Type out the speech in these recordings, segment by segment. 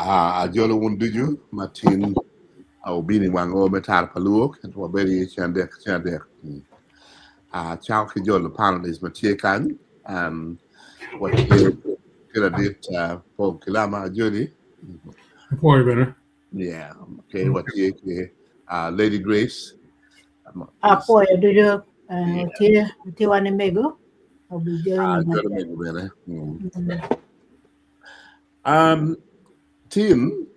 Ajolo wun ducu ma tin wubino i wang oo me Tara pa Luo ento wabedo iye ceng adek ki ceng adek. Acako ki jolo panelist ma tye kany. Watye ki ladit Paul Kilama Ajoli. Apwoyo bene. Yeah, okay, watye ki Lady Grace. Apwoyo ducu tye tye wan mego Ajolo mego bene. Um, tin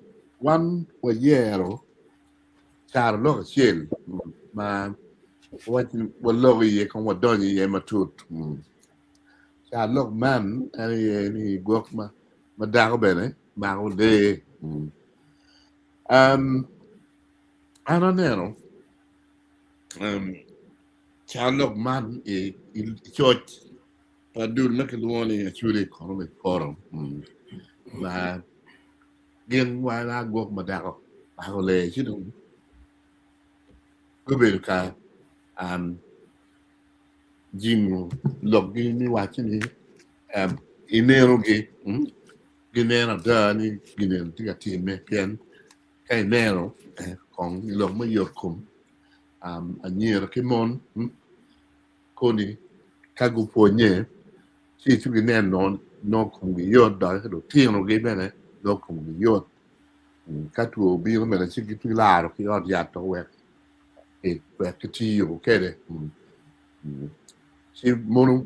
wan wayero carolok acel ma waloko iye kong wadonyo iye matut. Carolok man en aye ni gwok ma, ma dako bene mako lee. Um, an aneno um, carolok man i, i coc pa dul ma kilwongo ni Acholi Economic Forum ma gin wan a gwok ma dako mako lee ci dong gubedo ka jingo lokgi ni waco ni inenogi gineno ada ni gineno tye ka timme pien ka ineno kong i lok me yot kom anyira ki mon Koni ka gupwonnye, ci ci gineno nongo komgi yot dok lutinogi bene nongo komgi yot. Ka two obino bene ci gilaro ki ot yat dok wek wek kitiyo kwede. Ci mono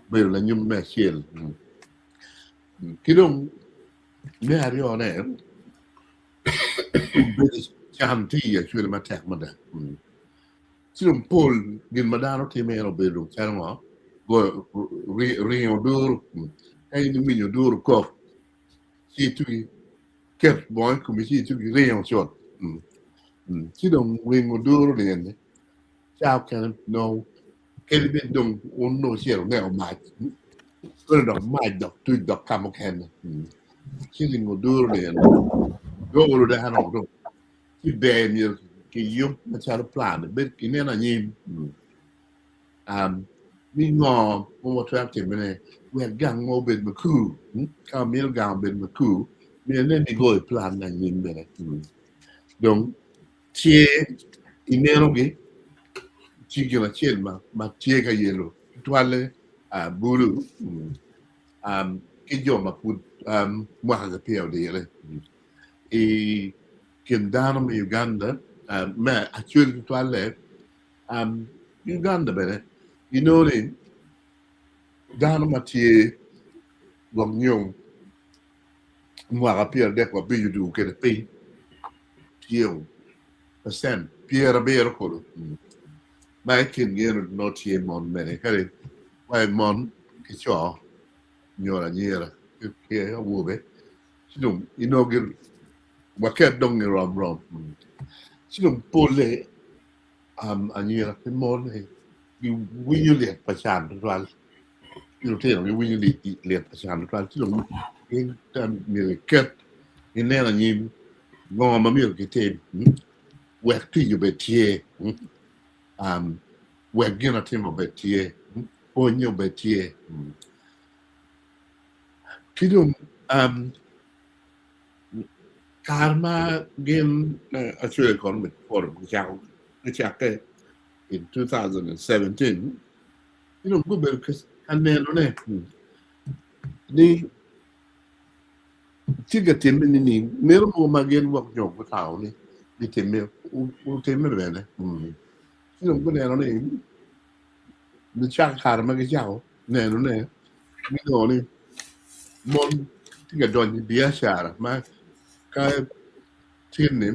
obedo lanyut me acel. Ki dong me aryone, obedo can tye i acwele matek mada. Ci dong pol gin ma dano timo en obedo dong calo ngo? Goyo ringo oduru. Ka in iwinyo oduru kok, ci itugi ket bongo i komi ci itugi ringo cut. Ci dong ringo oduru ni eni ca okene nongo kadi bed dong wun nongo wucito wuneko mac, koni dok mac dok tuc dok ka mukene. Ci ringo oduru ni eni doro dano dong. Ci ber myero kiyub macalo plan bed ineno anyim ni ngo ma watwero timone wek gang mo obed makur ka wamito gang obed makur myero inen ni igoyo plan me anyim bene dong tye inenogi tye gin acel ma tye ka yelo tutwalle bulu ki jo ma pud mwaka ki peya odire. I kin dano me Uganda me acwel tutwalle, Uganda bene inongo ni dano ma tye gwok nyo mwaka 35 wa dwogo kwede piny tye pacent 70 kulu ma i kingi eno nongo tye mon bene kadi wa mon ki co nyo anyira ki awobe. Ci dong inongo gin waket dong ni rom rom. Ci dong polle anyira ki mon giwinyo lyet pa can tutwal. Ki lutino giwinyo lyet pa can tutwal. Ci dong gin myero giket ginen anyim ngo ma myero gitim wek tic obed tye, wek gin atima obed tye, pwonye obed tye. Ki dong kare ma gin Australia Economic Forum gicakke in 2017 ci dong gubedo ka nenone ni tye ka timme nining meno mogo ma gin gwok nyo gutamo ni bitimme otimme bene ci dong guneno ni Nicako kare ma gicako nenone, ginongo ni mon tye ka donyo i biacara ma ka tin-ni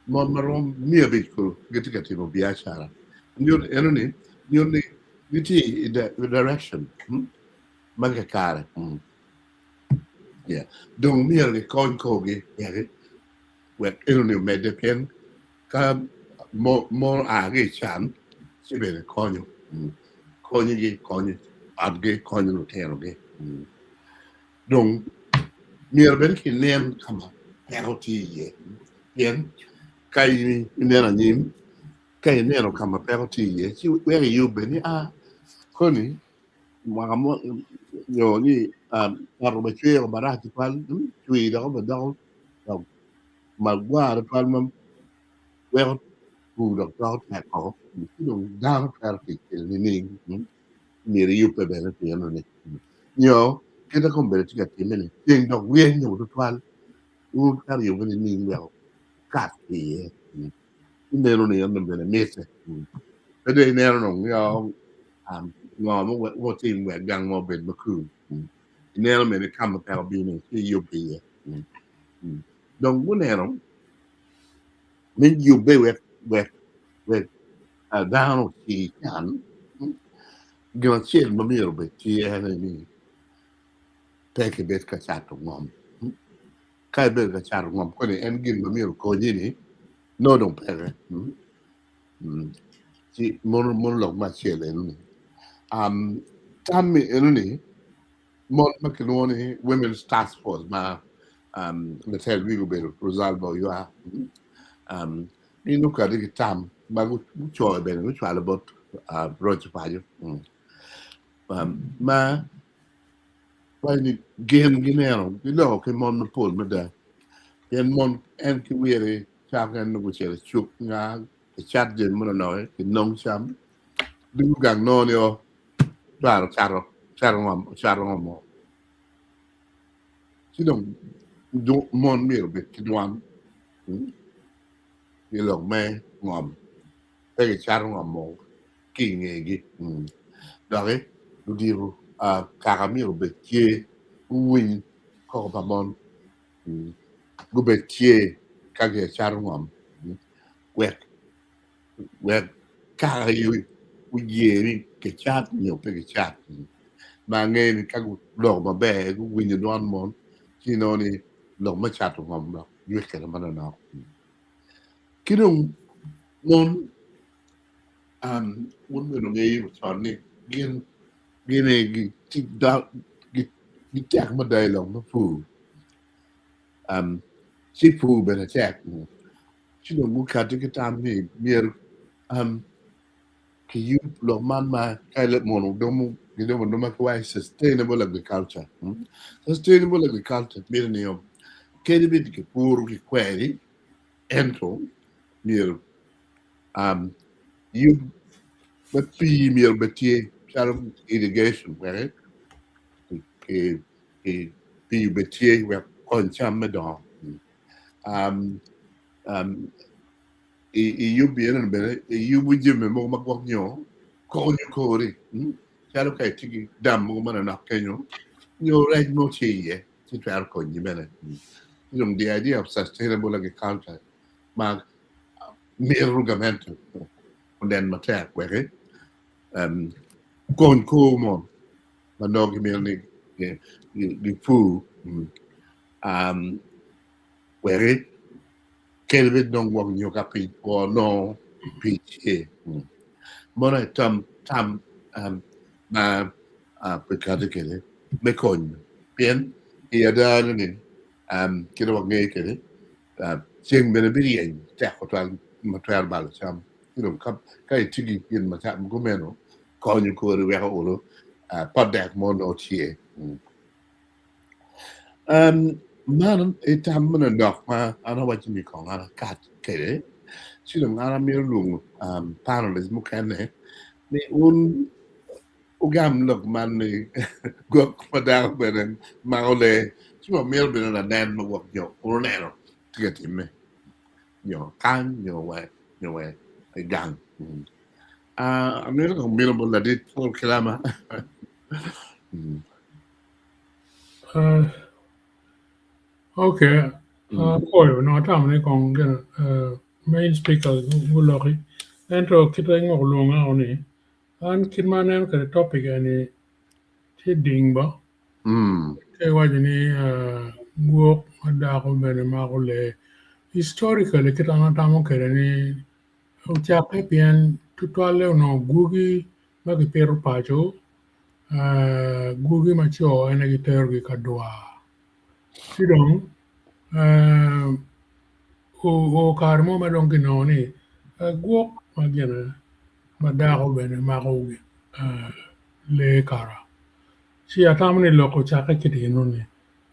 mon ma romo 500 kulu gitye ka timo biacara. Nyuto enoni nyuto ni gitye i direction ma kakare. Dong myero gikony korgi wek enoni omedde pien Ka mon oa ki i can, ci bene konyo, konyogi, konyo otgi, konyo lutinogi. Dong myero bene kinen ka ma peko tye iye, pien ka in ineno anyim, ka ineno ka ma peko tye iye, ci weko iyubbe ni, a koni. Mwaka mo nyo ni poto bene cwero marac tutwal, cwir dok bene doko dok magwar tutwal ma weko pur dok doko tek woko. Ci dong dano twero tic kwede nining? Myero iyubbe bene pi enoni. Nyo kit ma kombeddi tye ka timme-ni, ceng dok ryeny nyo tutwal, wun wutwero yubbe nining wek wukat ki iye? Ineno ni eno bene mitte. Pe dong ineno dong nio ngo ma wutim wek gang mo obed makur. Ineno bene ka ma peko bino ci iyubbe iye. Dong guneno me yubbe wek wek wek dano ocir can, gin acel ma myero obed tye en aye ni pe kibed ka cato ngom. Ka ibedo ka cato ngom koni en gin ma myero okonyi ni nongo dong peke. Ci mono mono lok me acel enoni. Tammi enoni mon ma kilwongo ni Women's Task Force ma latel wigi obedo Rosalba Oywa gin gukati ki tam ma gucoyo bene gucwalo bot roc paco ma waco ni gin gineno giloko ki mon mapol mada pien mon en ki wire cako en nongo gucito i cuk nga ecat jami manonok kinong cam dugo gang nongo ni o cware ocato ocato ngom ocato ngom mo ci dong mon myero obed ki dwan i lok me ngom pe gicato ngom mo ki i ngegi doki ludito kaka myero obed tye guwiny koko pa mon gubed tye ka gicato ngom wek wek kaka oye ni kicat nyo pe kicat ma angeyo ni ka guloko maber guwinyo dwan mon ci inongo ni lok me cato ngom dok ywekere manonok. Ki dong mon wun bene wungeyo con ni gin gin aye gitek mada i lok me pur ci pur bene tek ci dong gukati ki tam ni myero kiyub lok man ma ka mono gidomo adoma ki waci sustainable agriculture. Sustainable agriculture mito ni kadi bed kipuro ki kweri ento myero yub me pii myero obed tye calo irrigation wek pii obed tye wek okony cam me dongo. Iyub eno bene iyubo jami mogo ma gwok nyo konyo kori calo ka itye ki dam mogo manonok kenyo nyo rec mo tye iye ci twero konyi bene. Dong the idea of sustainable agriculture ma mito gamente onen matek wek okony kor mo ma nongo gimito ni gipur wek kadi bed dong gwok nyo ka piny two nongo pii tye. Mono aye tam tam ma kikati kwede me konyo pien i ada ni kit ma wangeyo kwede ceng bene biryeny tek tutwal ma twero balo cam ci dong ka itye ki gin macalo kumeno konyo kori weko olo pot dek mo nongo tye. Man aye tam me lok ma an awaco ni kong an akat kwede ci dong an amito lwongo panelist mukene ni wun wugam lok man ni gwok ma dako bene mako lee ci wamito bene lanen ma gwok nyo wun wuneno tye ka timme nyo kany nyo wa i gang. Amito kong bino bot ladit Paul Kilama. Okay, apoyo onongo atamo ni kong gin main speaker guloki ento kite ngok lwonga o ni an kit ma aneno kwede topic eni tye ding ba ka iwaco ni gwok ma dako bene mako lee historically kit an atamo kwede ni ocakke pien tutwalle onongo gwogi ma kipito paco Gwogi ma co en aye giterogi ka dwar ci dong oo kare mo ma dong kinongo ni gwok ma gine ma dako bene mako lee kara. Ci atamo ni lok ocakke kit enoni.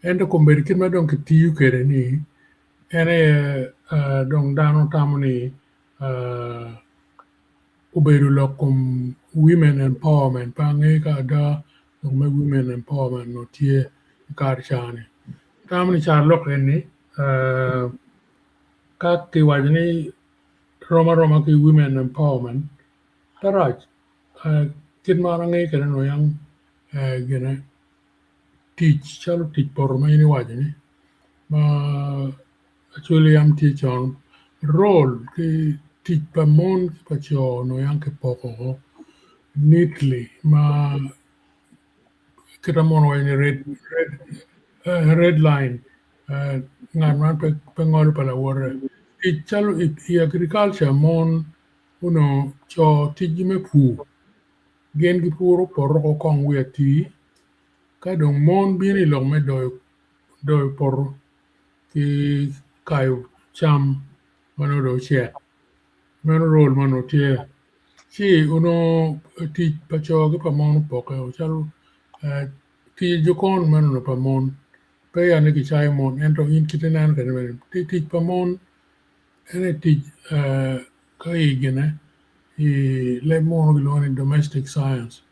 Ento kombeddi kit ma dong kitiyo kwede ni en aye dong dano tamo ni obedo lok kom women empowerment pe angeyo ka ada lok me women empowerment onongo tye i kare ca-ni. Atamo ni carolok eni ka kiwaco ni rom aroma ki women empowerment pe rac kit ma an angeyo kwede onongo yam gine tic calo tic poto ma in iwaco ni ma Acholi yam tye con role ki tic pa mon ki pa co onongo yam kipoko neatly ma kit ma munu waco ni red line ngat man pe ngolo pa lawote tic calo i agriculture mon onongo co ticgi me pur gin gipuro poto kong wiye atir ka dong mon bino i lok me doyo poto ki kayo cam ma nongo dong ocek meno role ma onongo tye ci onongo tic pa co ki pa mon opokke calo tic i jokon meno onongo pa mon pe ya ni kicayo mon ento in kit ma ineno kwede bene tic pa mon en aye tic ka i gine i leb munu kilwongo ni domestic science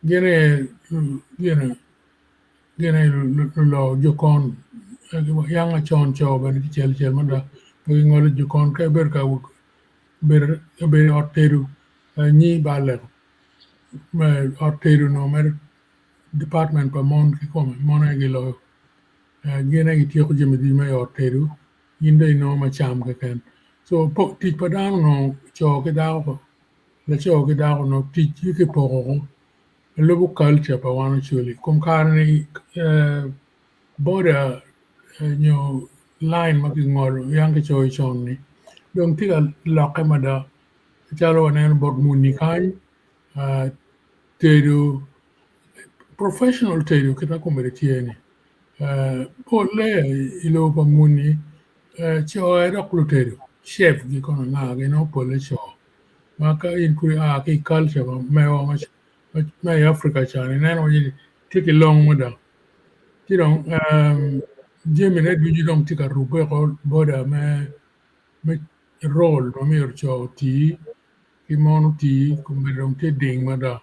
gin aye Gin aye lulo jokon yang acon co bene kicel cel mada pe gingolo jokon ka ibedo ka bedo i ot tedo nyi balle me ot tedo nongo mere department pa mon kikome mon aye giloyo gin aye gityeko jami ducu ma i ot tedo in dong inongo me cam keken co tic pa dano onongo co ki dako laco ki dako onongo ticgi kipoko Lubo culture pa wan Acholi kom kare ni border nyo line ma kingolo yang kicoyo con ni dong tye ka lokke mada calo waneno bot muni kany tedo professional tedo kit ma komedi tye ni polle i lobo pa muni co aye dok lutedo chef gi kono anga gi nongo polle co. Ma ka in kong ia ki i culture ma mewa ma i Africa ca ineno ni tye ki long mada ci dong jamine ducu dong tye ka rube woko boda me role ma myero co oti ki mon oti kome dong tye ding mada.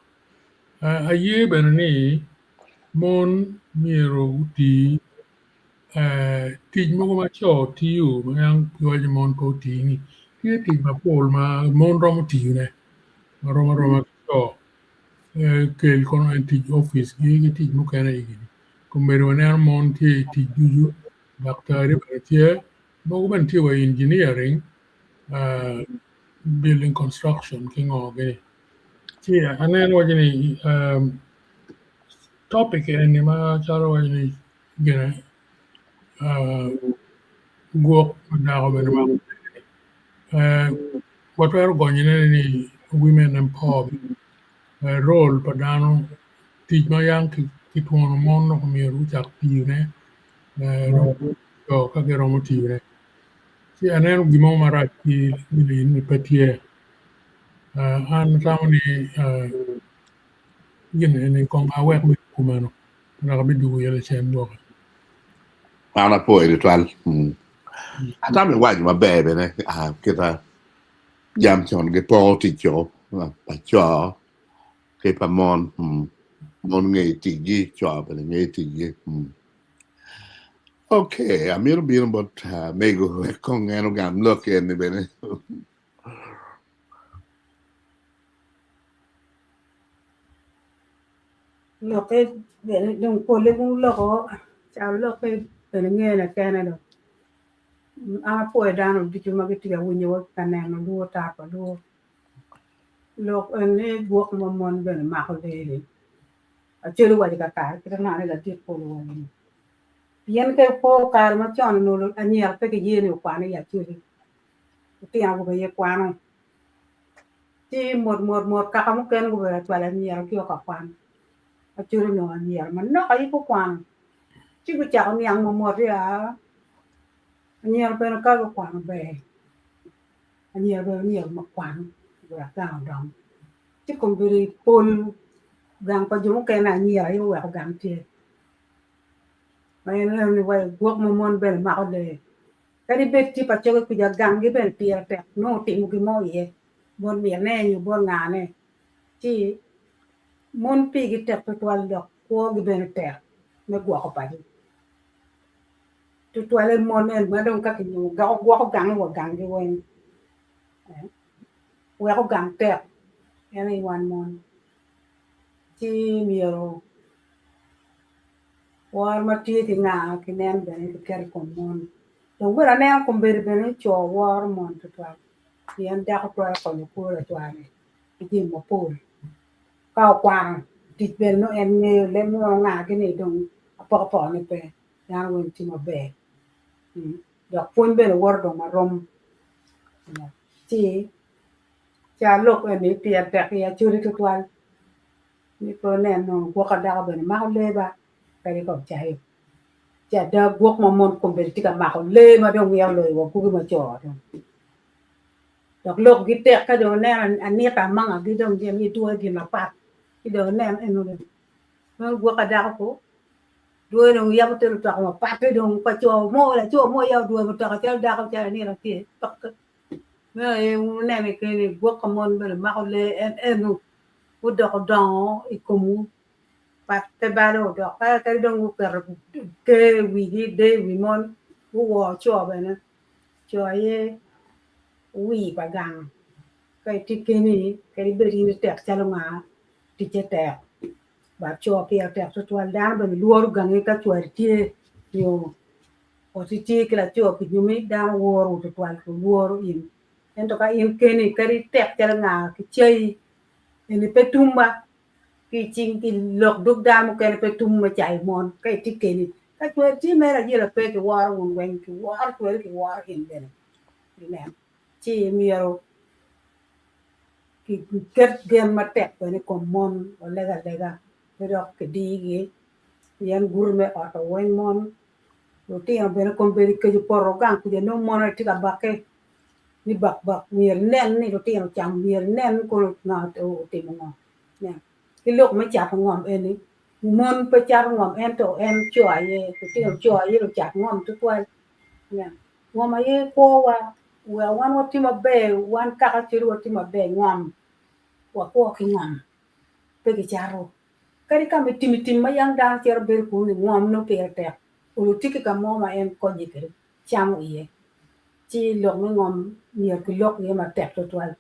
Aye bene ni mon myero guti Tic mogo ma co tiyo ma yam kiwaco ni mon pe oti-ni tye tic mapol ma mon romo tiyone ma rom aroma ki co kel kono en tic oficgi ki tic mukene kombeddi waneno mon tye i tic ducu daktari bene tye mogo bene tye wa i engineering building construction ki ngo gini ci aneno waci ni topic eni macalo waci ni gine gwok pa dako bene mako watwero gonyone ni women empowerment role pa dano tic ma yam kitwono mon dok myero gucak tiyone co ka giromo tiyone ci aneno gin mo marac ki ni pe tye an atamo ni gin eni kong awek bedo kumeno. Dok abidwogo iye lacen gwoki. An apwoyo tutwal. Atamo iwaco maber bene kita jam con gipoko tic-co pa co ki pa mon. Mon ngeyo ticgi, co bene ngeyo ticgi. Ok, amito bino bot mego wek kong en ogam lok eni bene. Lokke bene dong pole guloko calo lokke bene ngene kene dong an apwoyo dano ducu ma gitye ka winyowa ki ka neno luo tar pa luo lok eni gwok ma mon bene mako lee-ni acel owaco kakare kit ma nongo ni ladit pol owaco-ni pien ka ipo kare macon onongo anyira pe kiye ni okwan i acoli lutino awobe aye kwano. Ci mot mot mot kaka mukene gubedo acwalo anyira ki o ka kwan acwalo onongo anyira manok aye gukwano ci gucako niang mot ni aa anyira bene ka gukwano ber anyira bene myero gukwan wek gang odong ci kombeddi pol. Gang pa jo mukene anyira aye oweko gang tye. Ma en neno ni wai gwok ma mon bene mako lee. Kadi bed tye pa coge kuca ganggi bene pire tek nongo otimo gin mo iye bot minne nyo bot ngane ci mon pigi tek tutwal dok kwogi bene tek me gwoko paco. Tutwalle mon eni ma dong ka kinyomo gwoko gangi wa ganggi weng weko gang tek en aye wan mon ci myero woro ma tye ki nga kinen bene kiketo i kom mon dong bene aneno kombeddi bene ni co woro mon tutwal pien dako twero konyo kwo lacware ki jami mapol ka okwano tic bene nongo en ngeyo leb mo nga ni dong apokapoka ne pe dano weng tye maber dok pwony bene woto dong marom ci ca lok eni pire tek i acholi tutwal ni pe oneno gwok ka dako bene mako lee ba kadi kong cayo ci ada gwok ma mon kombeddi tye ka mako lee ma dong mito loyo wa gwoki ma co dong dok lokgi tek ka dong ineno anita amanga-gi dong gin gidwoyo gin mapat ci dong ineno eno meno gwok ka dako ku dwoyo dong yabo te mutoka mapat-te dong pa co mo laco mo yabo dwoyo mutoka calo dako calo anita tye meno aye wuneno keni gwok ka mon bene mako lee en eno gudoko dongo i komwu pat pe balo dok kadi dong guketo ker i wigi deyo i wi mon guwor co bene co aye wir pa gang ka itye keni kadi bed in itek calo nga ticce tek but co pire tek tutwal dano bene lworo gangi ka cwari tye nyo oti tye ki laco kinyumi dano woro tutwal lworo in ento ka in keni kadi itek calo nga ki cayi eni pe tum ba ki icing ki lok dog dano mukene pe tum me cayo mon ka itye keni ka cwari tye mere acel pe kiworo wun weng kiworo cwari kiworo in bene ineno ci myero kiket gen matek bene i kom mon oleg alega pe dok kidigi pien guti me ot weng mon lutino bene kombeddi kec opoto gang kuca nongo mon aye tye ka bakke ni bak bak myero inen ni lutino ocamo myero inen ni kono nga otimo ngo ki lok me cato ngom eni mon pe cato ngom ento en co aye lutino co aye lucat ngom tutwal ngom aye kwowa wek wan watye maber wan kaka cwalo watye maber ngom wakwo ki ngom pe kicato kadi ka ma itimo tim ma yang dano cito bedo kunu ni ngom nongo pire tek olo tye ki ka mo ma en konye kwede camo iye ci lok me ngom myero kilok iye matek tutwal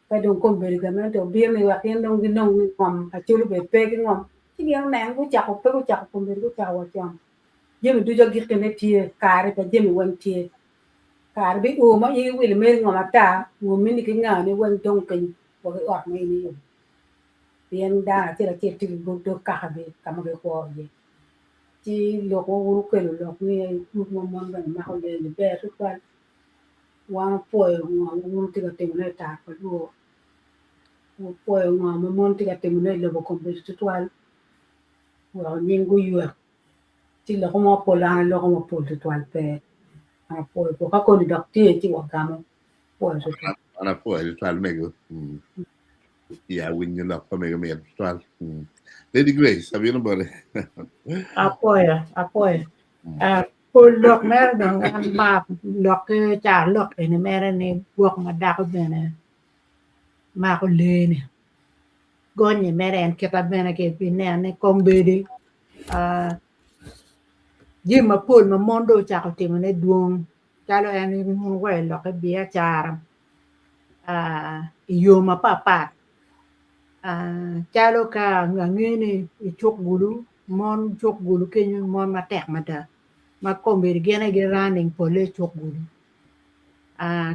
ka dong kombeddi gamente obino ni wek gin dong ginong ni ngom Acholi obed pe ki ngom ci gin oneno gucako pe gucako kombeddi gucako wa con jami ducu agikkine tye kare pa jami weng tye kare bio ma in iwilo meri ngom ata ngomini ki ngani weng dong piny wa ki ot ma in iyubo pien dano acel acel tye ki dog kakagi ka ma gikwo iye ci lok ma wun wukelo lok ni gurup ma mon bene mako lee-ni ber tutwal wan opwoyo ngo ma wun wutye ka timone i tar pa luo opwoyo ngo ma mon tye ka timone i lobo kombeddi tutwal weko nying guywek ci loko mo pol an aloko mapol tutwal pe an apwoyo pol ka koni dok tye ci wagamo apwoyo tutwal. An apwoyo tutwal mego. Ya winyo lok pa mego mit tutwal. Lady Grace abino boti. Apwoyo, apwoyo. Pol lok mere dong an ma lokke car lok eni mere ni gwok ma dako bene mako lee-ni. Gonye mere en kita bene ki ineno ni kombeddi jami mapol ma mon dong ocako timone dwong calo en wa i lokke biacara i yo mapatpat calo ka ange ni i cuk gulu mon cuk gulu kenyo mon matek mada ma kombeddi gin aye gi-running polle i cuk gulu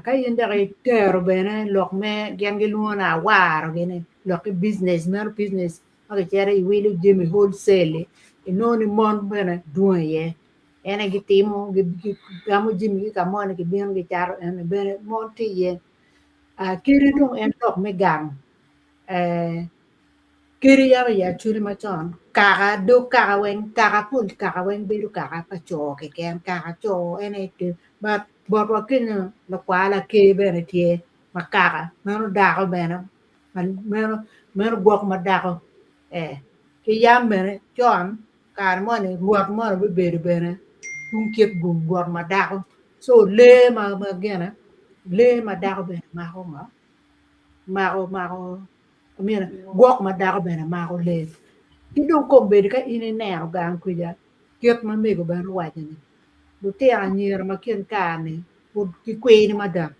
ka in dok itero bene lok me gin gilwongo ni awaro gini lok ki business meno business ma kicito iwilo jami wholesale inongo ni mon bene dwong iye en aye gitimo gigamo jami ki ka moni gibino gicato eni bene mon tye iye kadi dong en lok me gang kadi yam i Acholi macon kaka dog kaka weng kaka pol kaka weng bedo kaka pa co keken kaka co en aye tye but botwa kenyo lakwar laker bene tye ma kaka meno dako bene meno Meno gwok ma dako ee ki yam bene con kare moni rwot moni bibedo bene tung kit gum rwot ma dako so lee ma gine lee ma dako bene mako ngo mako mako myero gwok ma dako bene mako lee ki dong kombeddi ka in ineno gang kwica kit ma mego bene owaco ni lutino anyira ma kin kare-ni pud gikwiri mada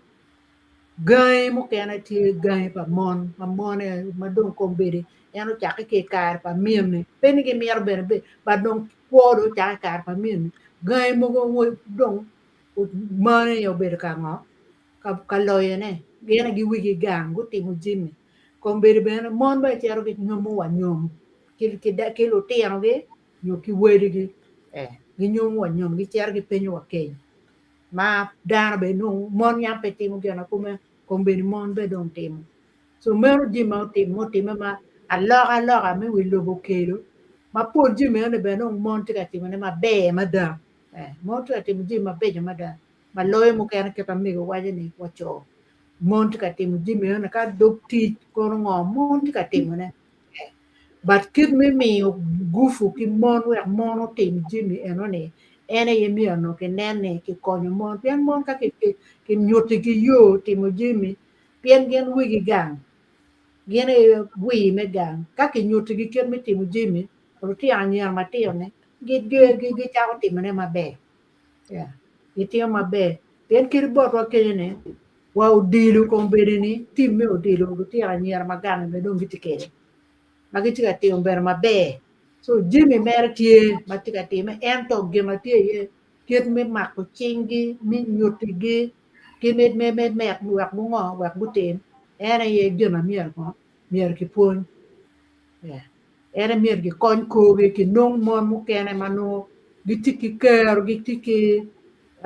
Gangi mukene tye gangi pa mon ma mon ma dong kombeddi en ocakke ki i kare pa mini pe ni gimito bene but dong kwo dong ocakke i kare pa mini gangi mogo dong mon aye obedo ka ngo ka loyone gin aye giwigi gang gutimo jami kombeddi bene mon bene cito ginyomo wa nyom ki lutinogi nyo ki wadigi ginyomo wa nyom gicito gipenyo wa keny. Ma dano bene nongo mon yam pe timo gin ma kome kombeddi mon bene dong timo. So meno jami ma otimo mutimme ma alokaloka me wi lobo okelo ma pol jami eni bene dong mon tye ka timone maber mada. Eh, mon tye ka timo jami mabeco mada ma loyo mukene kit ma mego waco ni wa co. Mon tye ka timo jami eni ka dog tic kono ngo mon tye ka timone. Eh, but kit me miyo gufu ki mon wek mon otim jami enoni en aye myero onongo kinen ni kikonyo mon pien mon ka kinyutigi yo timo jami pien gin wigi gang gin aye wir me gang ka kinyutigi kit me timo jami lutino anyira matino-ni gicako timone maber gitimo maber pien kadi botwa kenyo-ni wa odilo kombeddi-ni tim me odilo lutino anyira ma gang bene dong gitye kwede ma gitye ka timo bene maber so jami mere tye ma tye ka time ento gin ma tye iye kit me mako cinggi me nyutigi ki me wek gungo wek gutim en aye gin ma myero myero kipwony en aye myero gikony korgi kinong mon mukene ma nongo gitye ki kero gitye ki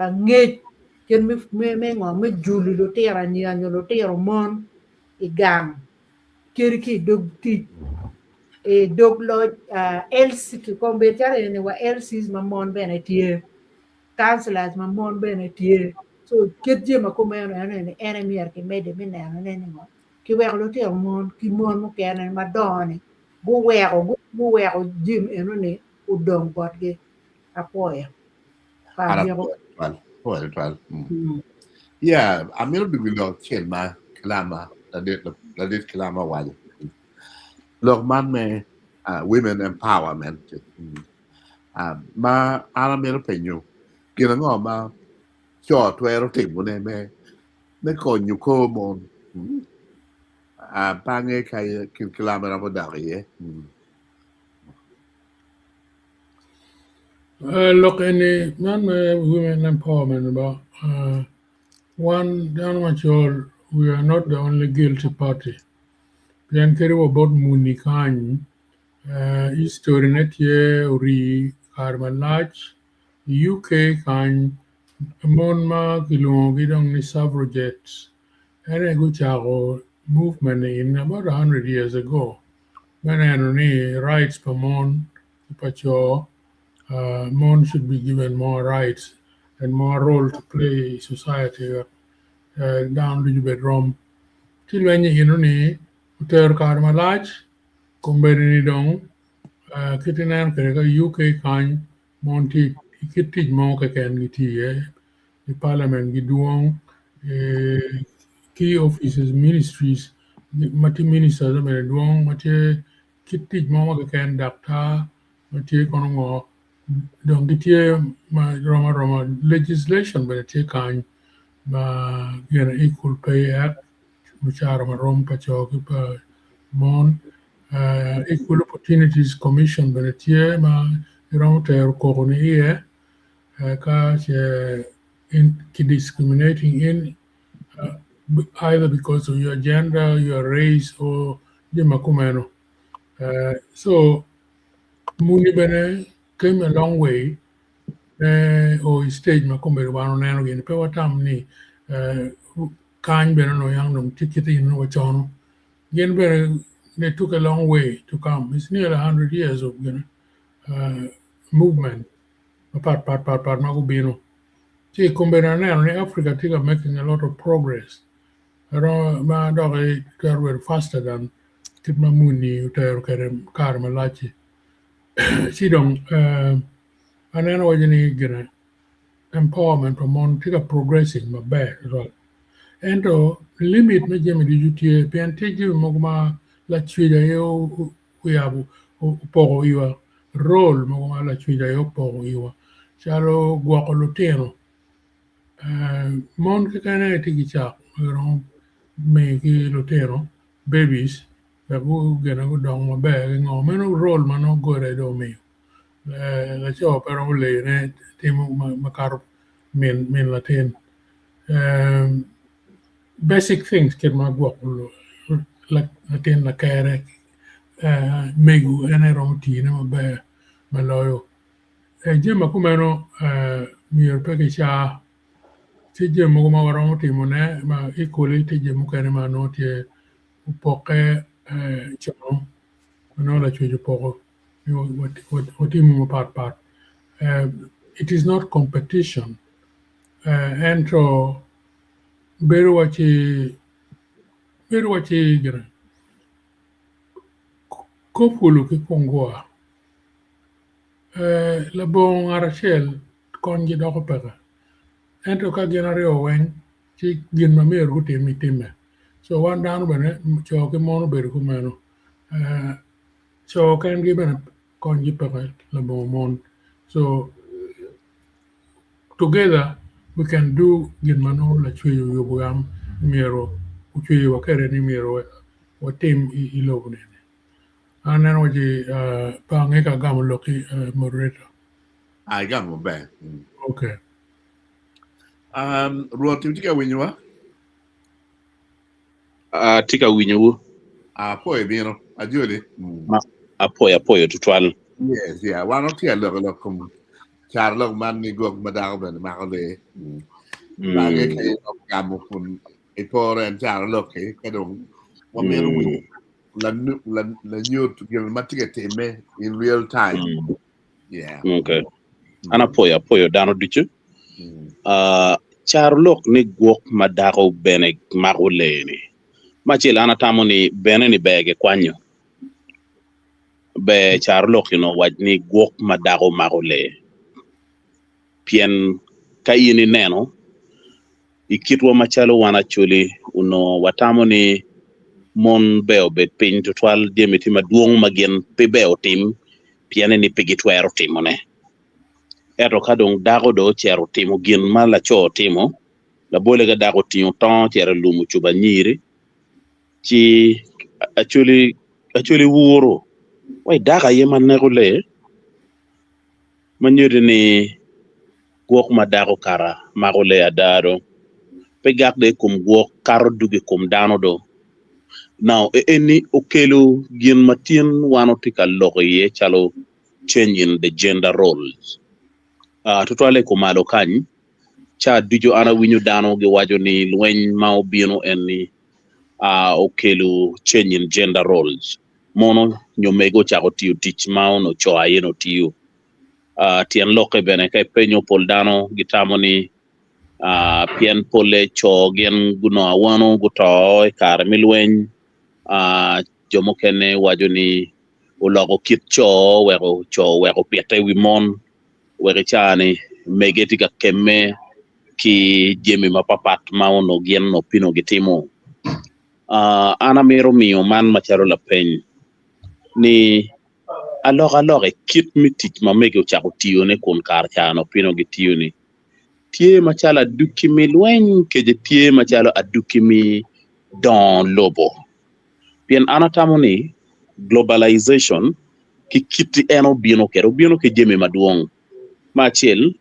ngec kit me ngo me julo lutino anyira nyo lutino mon i gang kadi ki i dog tic i dog loc LC kombeddi calo eni wa LCs ma mon bene tye councillors ma mon bene tye so kit jami ma kumeno eni en aye myero kimedde me nenone ni ngo kiweko lutino mon ki mon mukene madongo-ni guweko guweko jami enoni odong botgi apwoyo. Yeah, amito dwogo i lok acel ma Kilama, ladit Kilama owaco. Lok man me women empowerment ma an amito penyo gin ango ma co twero timone me konyo kor mon. Pe angeyo ka Kilama romo dok iye. Lok eni man me women empowerment ba wan dano macol we are not the only guilty party pien kadi wa bot muni kany history ne tye orii kare malac i UK kany mon ma kilwongogi dong ni suffragettes en aye gucako movement ni in about 100 years ago me neno ni rights pa mon ki pa co mon should be given more rights and more role to play i society wek dano ducu obed rom. Ci lweny eno-ni otero kare malac kombeddi ni dong kit ineno kwede ka UK kany mon tye i kit tic mo keken gitye iye i parliament gidwong ki offices ministries ma tye ministers bene dwong ma tye kit tic mo keken daktar ma tye kono ngo dong gitye ma rom aroma legislation bene tye kany ma gin equal pay act mucara marom pa co ki pa mon equal opportunities commission bene tye ma iromo tero koko ni iye ka ce ki discriminating in either because of your gender, your race or jami ma kumeno. So muni bene came a long way me o i stage ma kombeddi wan oneno gini pe watam ni kany bene onongo yang dong tye kite gin onongo wacono. Gin bene they took a long way to come. It's nearly 100 years of movement mapat pat pat pat ma gubino. Ci i kombeddi aneno ni Africa tye ka making a lot of progress ma dok twero bedo faster than. kit ma muni otero kwede kare malac-ci. Ci dong aneno waco ni gine empowerment pa mon tye ka progressing maber tutwal ento limit me jami ducu tye pien tye jami mogo ma lacwec aye oyabo opoko iwa role mogo ma lacwec aye opoko iwa calo gwoko lutino mon keken aye tye ki cak ma giromo miyo ki lutino babies wek gine gudong maber ki ngo meno role ma nongo God aye dong omiyo laco pe romo leyone timo makato min latin basic things kit ma gwoko latin lakere mego en aye romo tiyone maber ma loyo jami ma kumeno myero pe kica tye jami mogo ma waromo timone ma equally tye jami mukene ma nongo tye opokke cono ma nongo lacwec opoko watimo mapat pat it is not competition ento bedo waci bedo waci gine kopulu ki kungua labongo ngat acel konygi doko peke ento ka gin aryo weng ci gin ma myero gutim timme so wan dano bene co ki mon obedo kumeno co kengi bene konygi peke labongo mon so together we can do gin ma nongo lacwec oyubo yam myero ocweyowa kwede ni myero watim i lobo ni an aneno waci pe ange ka agamo lokki moderator. Ah, igamo maber. Okay. Rwot itye ka winyowa? Atye ka winyowu. Apoyo bino. Ajoli. Apoyo apoyo tutwal. Yes, yeah. Wan watye ka loko lok kom caro lok man ni gwok ma dako bene mako lee. Bange ka in gamo kun iporo en caro lok-ki ka dong wamito winyo lanyut gin ma tye ka timme in real time. Yeah. Okay. An apoyo apoyo dano ducu. Caro lok ni gwok ma dako bene mako lee-ni. Me acel an atamo ni bene ni ber gikwanyo. Ber caro lok eni owac ni gwok ma dako mako lee. Pien ka in ineno i kitwa macalo wan Acholi onongo watamo ni mon ber obed piny tutwal jami tye madwong ma gin pe ber otim piene ni pe gitwero timone. Ento ka dong dako dong ocito otimo gin ma laco timo, labole ka dako otingo tongo ocito olumo ocubo anyiri, ci Acholi Acholi wuro wai dako aye ma neko lee ma nyuto ni gwok ma dako kara mako lee ada do pe gak dong i kom gwok kato dugo i kom dano do. Now eni okelo gin ma tin wan watye ka lok iye calo change in the gender roles. Tutwalle i kumalo kany ca ducu an awinyo dano giwaco ni lweny ma obino eni okelo change in gender roles mono nyo mego ocako tiyo tic ma onongo co aye nongo tiyo. Tyen lokke bene ka ipenyo pol dano gitamo ni pien polle co gin gunongo awano guto i kare me lweny jo mukene waco ni oloko kit co weko co oweko pite i wi mon wek i caa-ni mege tye ka kemme ki jami mapatpat ma onongo gin onongo pino gitimo. An amito miyo man macalo lapeny ni alokaloka i kit me tic ma mege ocako tiyone kun kare ca onongo pino gitiyo-ni tye macalo adwogi me lweny kece tye macalo adwogi me dongo lobo. Pien an atamo ni globalization ki kit en obino kwede obino ki jami madwong. Me acel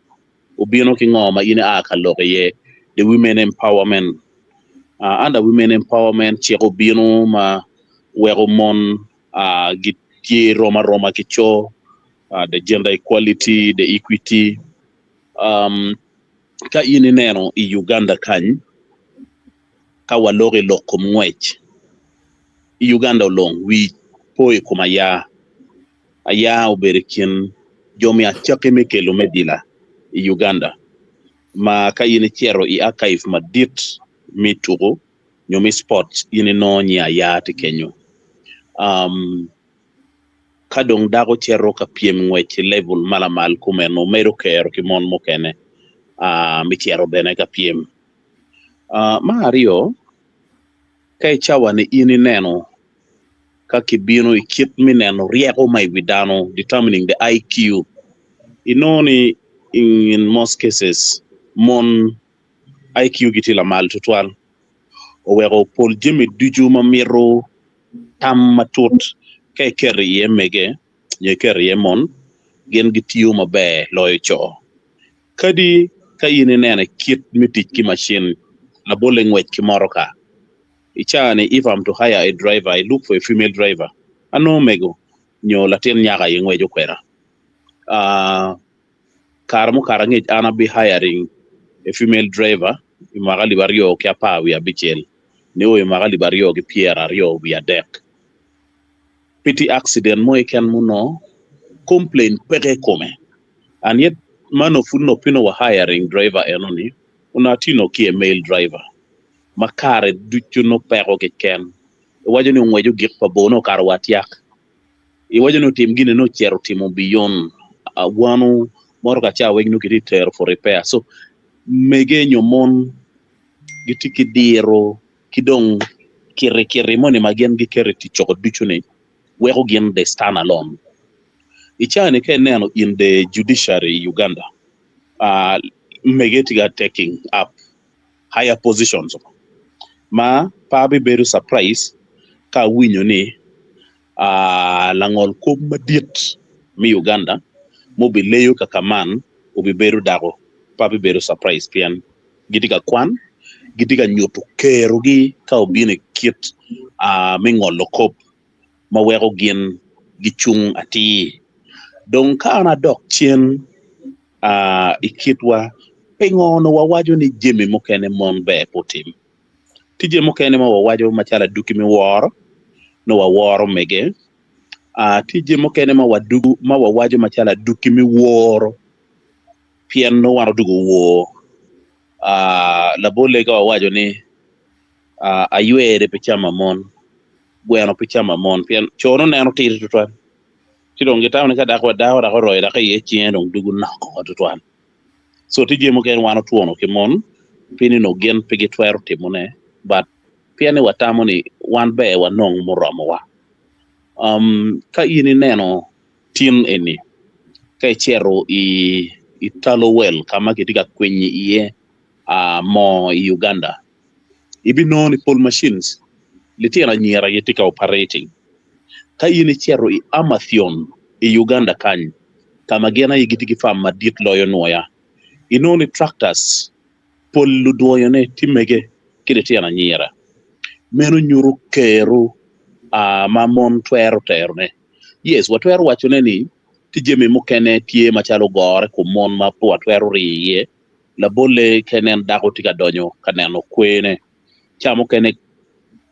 obino ki ngo ma in ia ka lok iye the women empowerment. Under women empowerment cik obino ma weko mon gitye rom aroma ki co the gender equality, the equity. Ka in ineno i Uganda kany ka waloko i lok kom ngwec i Uganda olong wi po i kom aya. Aya obedo i kin jo me acakki me kelo me dila i Uganda ma ka in icito i archive madit me tuko nyo me sports in inongo nyi aya tye kenyo. Um, ka dong dako cito ka pyem ngwec i level ma lamal kumeno medo kero ki mon mukene uh, me cito bene ka pyem. Uh, me aryo, ka i cawa ni in ineno ka kibino i kit me neno ryeko ma i wi dano, determining the IQ, inongo ni in most cases mon IQ gi tye lamal tutwal oweko pol jami ducu ma mito tam matut ka iketo iye mege nyo iketo iye mon gin gitiyo maber loyo co. Kadi ka in ineno i kit me tic ki macin labolle ngwec ki motoka i caa ni if I'm to hire a driver I look for a female driver anongo mego nyo latin nyako aye ngweco kweda. Kare mukato angec an abi hiring a female driver i mwaka alip aryo ki apar wiye abicel nio i mwaka alip aryo ki pyeraryo wiye adek. Pe tye accident mo keken muno complain peke i kome and yet mano pud nongo pe nongo wa hiring driver eno ni onongo atye nongo ki a male driver ma kare ducu nongo peko keken iwaco ni ongweco gik pa bor nongo okato wa atyak. Iwaco ni otim gini nongo ocito otimo beyond awano motoka ca weng nongo kitye tero for repair so mege nyo mon gitye ki diro ki dong kiti kiti moni ma gin giketo i tic coko ducu ni weko gin they stand alone. I caa ni ka ineno in the judiciary i Uganda mege tye ka taking up higher positions ma pe abibedo surprise ka awinyo ni langol kop madit me Uganda ma obileyo kaka man obibedo dako pe abibedo surprise pien gitye ka kwan gitye ka nyuto kerogi ka obino i kit me ngolo kop ma weko gin gicung atir. Dong ka an adok cen i kitwa pingo onongo wawaco ni jami mukene mon ber pe otim? Tye jami mukene ma wawaco macalo aduki me woro nongo waworo mege tye jami mukene ma wadugo ma wawaco macalo aduki me woro pien nongo wan odugo wor labolle ka wawaco ni aywere pe camo amon gweno pe camo amon pien co nongo neno tidi tutwal ci dong gitamo ni ka dako dako dok oroyo dok iye cinge dong dugo nok oko tutwal. So tye jami mukene wan otwono ki mon pi ni onongo gin pe gitwero timone but pien ni watamo ni wan ber wanong muromowa. Um, ka in ineno tin eni ka icito i i Talo Well ka ma kitye ka kwinyo iye uh, moo i Uganda ibinongo ni pol machines litino anyira gitye ka operating. Ka in icito i Amathion i Uganda kany ka ma gin aye gitye ki farm madit loyo nwoya, inongo ni tractors pol ludwoyone tye mege ki litino anyira. Meno nyuto kero ma mon twero terone. Yes, watwero wacone ni tye jami mukene tye macalo gore kom mon ma pe watwero riyo iye. Labolle ka inen dako tye ka donyo ka neno kwene, ca mukene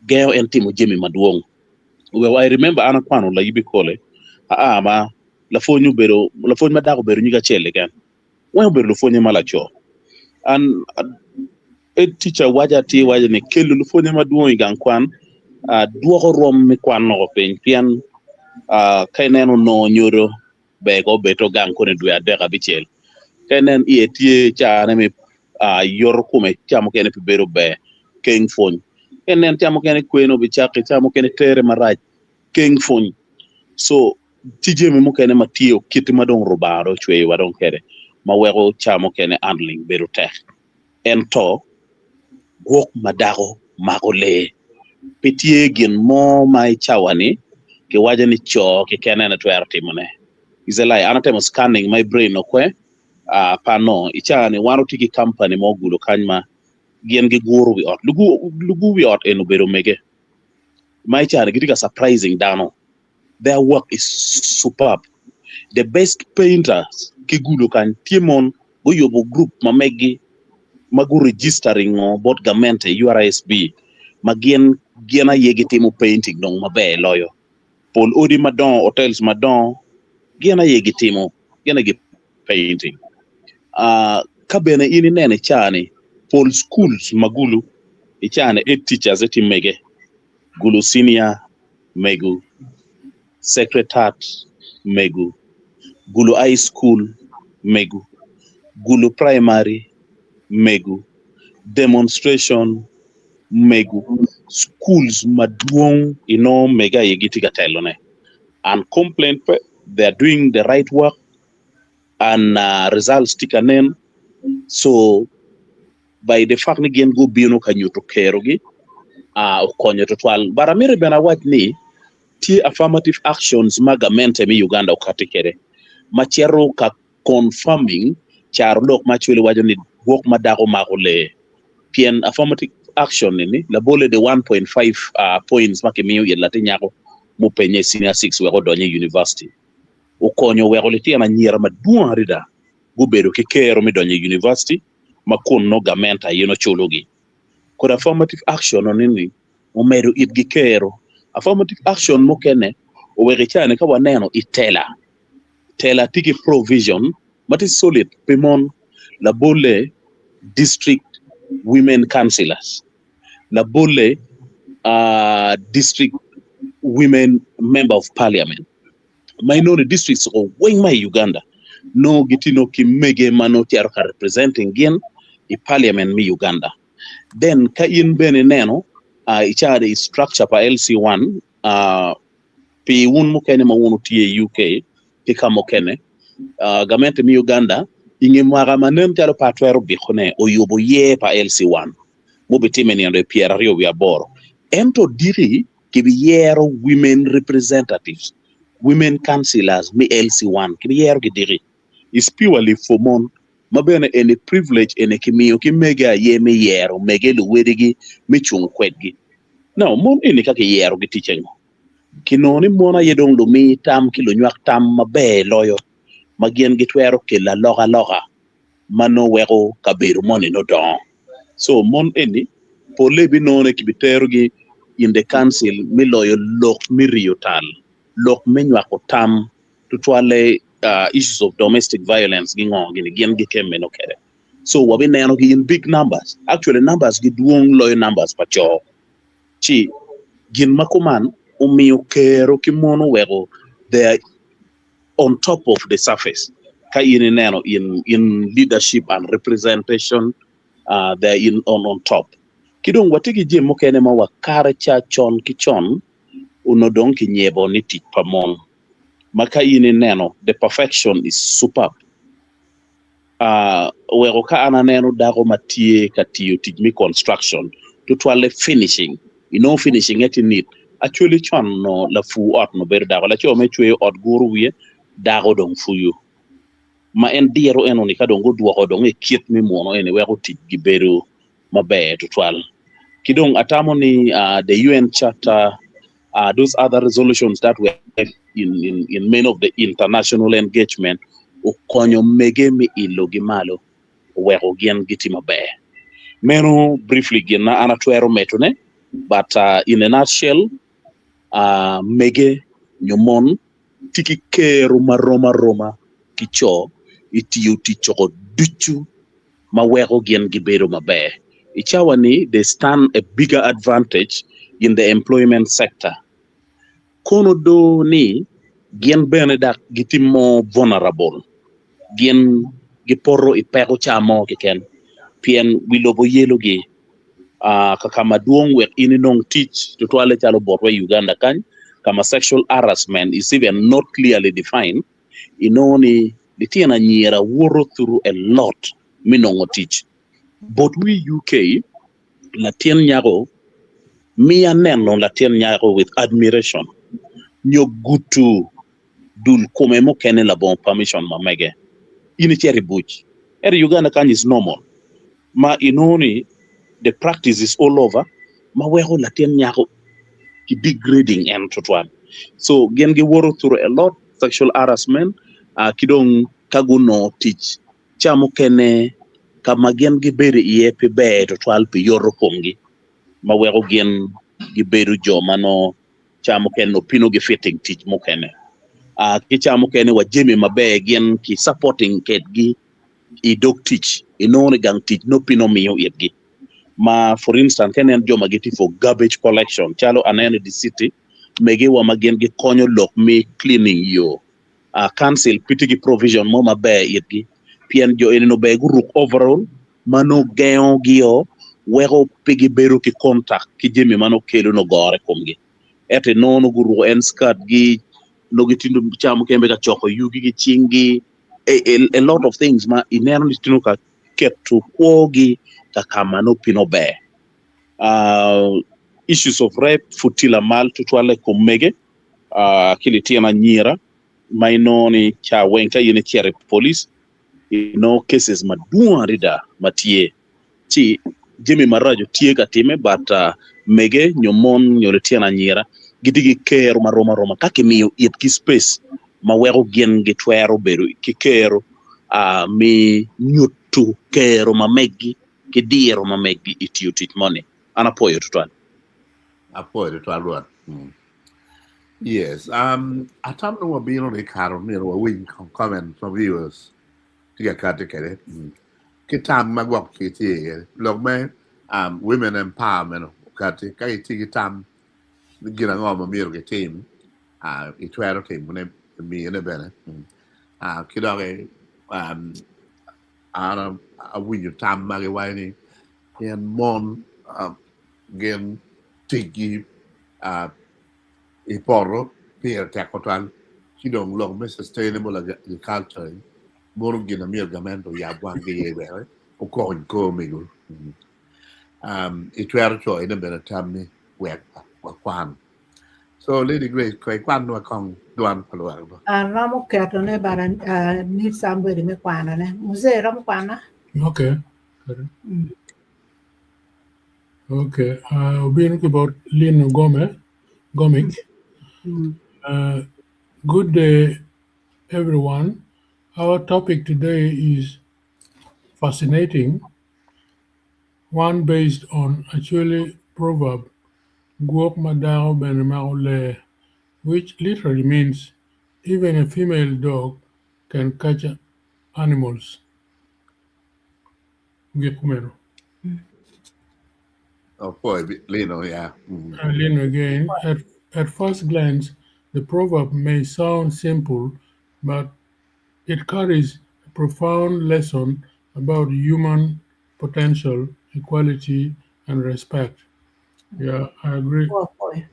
gengo en timo jami madwong. Well, I remember an akwano layibi kole aa ma lapwony obedo lapwony ma dako obedo nyig acel keken weng obedo lupwonye ma laco. An head teacher waco atir waco ni kelo lupwonye madwong i gang kwan uh, dwoko rwom me kwan oko piny pien uh, ka ineno onongo nyodo ber ko obed to gang koni dwe adek abicel ka inen iye tye cane me uh, yoto kome ca mukene pe bedo ber keng pwony ka inen ca mukene kwene obicaki ca mukene tere marac keng pwony so tye jami mukene ma tye kit ma dong Rubanga dong ocweyowa dong kwede ma weko ca mukene handling bedo tek ento gwok ma dako mako lee pe tye gin mo ma i cawa-ni kiwaco ni co keken en aye twero timone. Is a lie. An atemo scanning my brain okwe uh, pa no i cawa-ni wan watye ki company mo gulo kany ma gin giguro wi ot. Lugu, lugu wi ot en obedo mege ma i cawa-ni gitye ka surprising dano. Their work is superb. The best painters ki gulo kany tye mon guyubo group ma meggi ma gu registering ngo bot gamente URSB ma gin gin aye gitimo painting dong maber loyo. Pol odi madongo, hotels madongo gin aye gitimo, gin aye gi painting. Uh, ka bene in ineno i caa ni pol schools ma gulu i caa ni head teachers tye mege, gulu senior mego. Sacred Heart mego, Gulu High School mego, Gulu Primary mego, Demonstration mego, schools madwong inongo mege aye gitye ka telone and complaint pe they are doing the right work and results tye ka nen so by the fact ni gin gubino ka nyuto kerogi okonyo tutwal but amito bene awac ni tye affirmative actions ma gamente me Uganda okati kwede ma cito ka confirming caro lok ma Acholi waco ni gwok ma dako mako lee pien affirmative action ni labole the 1.5 points ma kimiyo it latin nyako mupenye i senior 6 wek odony i university okonyo weko litino anyira madwong adada gubedo ki kero me donyo i university ma kun nongo gamente aye nongo culogi. Kodi affirmative action ni omedo itgi kero. Affirmative action mukene oweko i caa-ni ka waneno i tela, tela tye ki provision ma tye solid pi mon labolle district women councillors, labolle district women member of parliament ma inongo i districts weng ma i Uganda nongo gitye nongo ki mege ma nongo cito ka representing gin i parliament me Uganda. Then ka in bene ineno i caa i structure pa LC1 pi wun mukene ma wun wutye i UK ki ka mukene gamente me Uganda i nge mwaka ma nen calo pe atwero bikone oyubo yer pa LC1 mubitime nino 28 ento diki kibiyero women representatives, women councillors me LC1 kibiyero ki diki is purely for mon ma bene eni privilege eni kimiyo ki mege aye me yero mege luwedigi me cung kwedgi. Now mon eni ka kiyero gi tic ango? Kinongo ni mon aye dong lumi tam ki lunywak tam maber loyo ma gin gitwero kelo alokaloka ma nongo weko kabedo moni nongo dongo. So mon eni polle binongo ni kibiterogi in the council me loyo lok me riyo tal, lok me nywako tam tutwalle issues of domestic violence gi ngo gini gin gikemme nongo kwede. So wabinenogi in big numbers, actually numbers gi dwong loyo numbers pa co. Ci gin ma kuman omiyo kero ki mon oweko they are on top of the surface ka in ineno in in leadership and representation they are in on on top. Ki dong watye ki jami mukene ma wa kare ca con ki con onongo dong kinyebo ni tic pa mon ma ka in ineno the perfection is superb oweko ka an aneno dako ma tye ka tiyo tic me construction tutwalle finishing inongo finishing nge tye neat actually con onongo lapur ot onongo bedo dako laco me cweyo ot guro wiye dako dong puyo ma en diro enoni ka dong gudwoko dong i kit me muno eni weko tic gi bedo maber tutwal ki dong atamo ni the UN charter those other resolutions that were in, in, in many of the international engagement okonyo mege me ilo gi malo oweko gin gitye maber. Meno briefly gin ma an atwero metone but in a nutshell mege nyo mon tye ki kero marom aroma ki co i tiyo tic coko ducu ma weko gin gibedo maber. I cawa ni they stand a bigger advantage in the employment sector. Kono do ni gin bene dok gitye more vulnerable, gin gipoto i peko ca mo keken pien wi lobo yelogi ka ka madwong wek in inong tic tutwalle calo botwa i Uganda kany ka ma sexual harassment is even not clearly defined inongo ni litino anyira woto through a lot me nongo tic. Botwa i UK latin nyako miya neno latin nyako with admiration nyo gutu dul kome mukene labongo permission ma mege in icito i buc ento i Uganda kany is normal ma inongo ni the practice is all over ma weko latin nyako ki degrading en tutwal so gin giwoto through a lot sexual harassment ki dong ka gunongo tic ca mukene ka ma gin gibedo iye pe ber tutwal pi yoto komgi ma weko gin gibedo jo ma nongo ca mukene nongo pino gi fitting tic mukene ki ca mukene wa jami maber gin ki supporting kedgi i dog tic inongo ni gang tic nongo pino miyo itgi ma for instance ka inen jo ma gitye for garbage collection calo aneno i di city. megiwa ma gin gikonyo lok me cleaning yo. Council pe tye ki provision mo maber itgi pien jo eni ber guruk overall ma nongo gengo gi o weko pe gibedo ki contact ki jami ma nongo kelo nongo gore i komgi. Ento inongo nongo guruko en skirt gi nongo gitye ca mukene bene ka coko yugi ki cinggi a lot of things ma ineno ni tye ka keto kwogi ka ka ma nongo pe nongo ber. Issues of rape pud tye lamal tutwalle i kom mege ki litino anyira ma inongo ni ca weng ka in icito i police inongo cases madwong adada ma tye ci jami maraco tye ka timme but mege nyo mon nyo litino anyira gitye ki kero marom aroma ka kimiyo itgi space ma weko gin gitwero bedo ki kero me nyuto kero ma meggi ki diro ma meggi i tiyo tic moni. An apwoyo tutwal. Apwoyo tutwal Rwot. Yes, atamo ni wabino ni kare myero wawiny comment ma viewers tye ka kati kwede ki tam ma gwok ki tye iye. Lok me women empowerment okati ka itye ki tam ni gin ango ma myero gitim itwero timone miyone bene. Ki doki an awinyo tam ma giwaco ni pien mon gin ticgi i poto pire tek tutwal ci dong lok me sustainable agriculture mono gin ma myero gamente oyab wanggi iye bene okony kor omego. Itwero coyone bene tammi wek wakwan. So Lady Grace ko ikwanwa kong dwan pa lwak ba. Aromo ketone but I need somebody me kwanone. Mzee iromo kwana? Okay. Okay. Obino ki bot Lino Gome, Gomik. Good day, everyone. Our topic today is fascinating, one based on Acholi proverb, Gwok ma dako bene mako lee, which literally means even a female dog can catch animals. Gik kumeno. Oh boy, Lino, yeah. Lino again. At first glance, the proverb may sound simple, but it carries a profound lesson about human potential, equality, and respect. Yeah, I agree. Oh boy.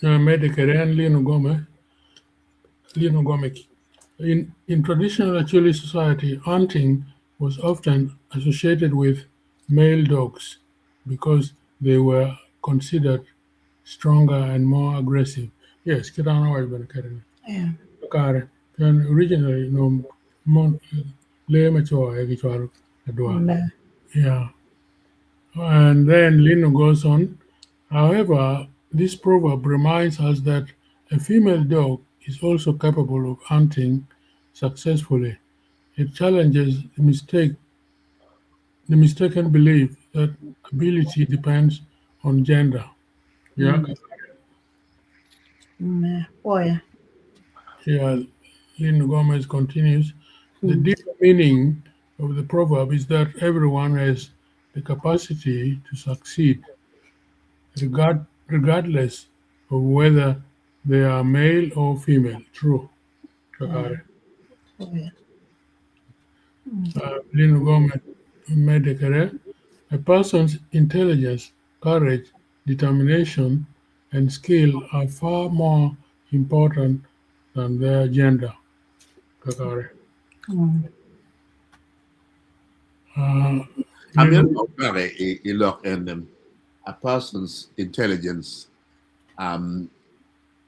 Medicare Lino Gome. Lino Gomik. In traditional Acholi society, hunting was often associated with male dogs because they were considered stronger and more aggressive. Yes, kitana wa ibn kare. Kare. Then originally no mon le macho e gichwaro adwa. Yeah. And then Lino goes on. However, this proverb reminds us that a female dog is also capable of hunting successfully. It challenges the mistaken belief that ability depends on gender. Yeah. Boy. Yeah. Lino Gomez continues. The deeper meaning of the proverb is that everyone has the capacity to succeed, regardless of whether they are male or female. True. Kakare. Lino Gomez Medekere, a person's intelligence, courage, determination, and skill are far more important than their gender. Kakare. I mean, a person's intelligence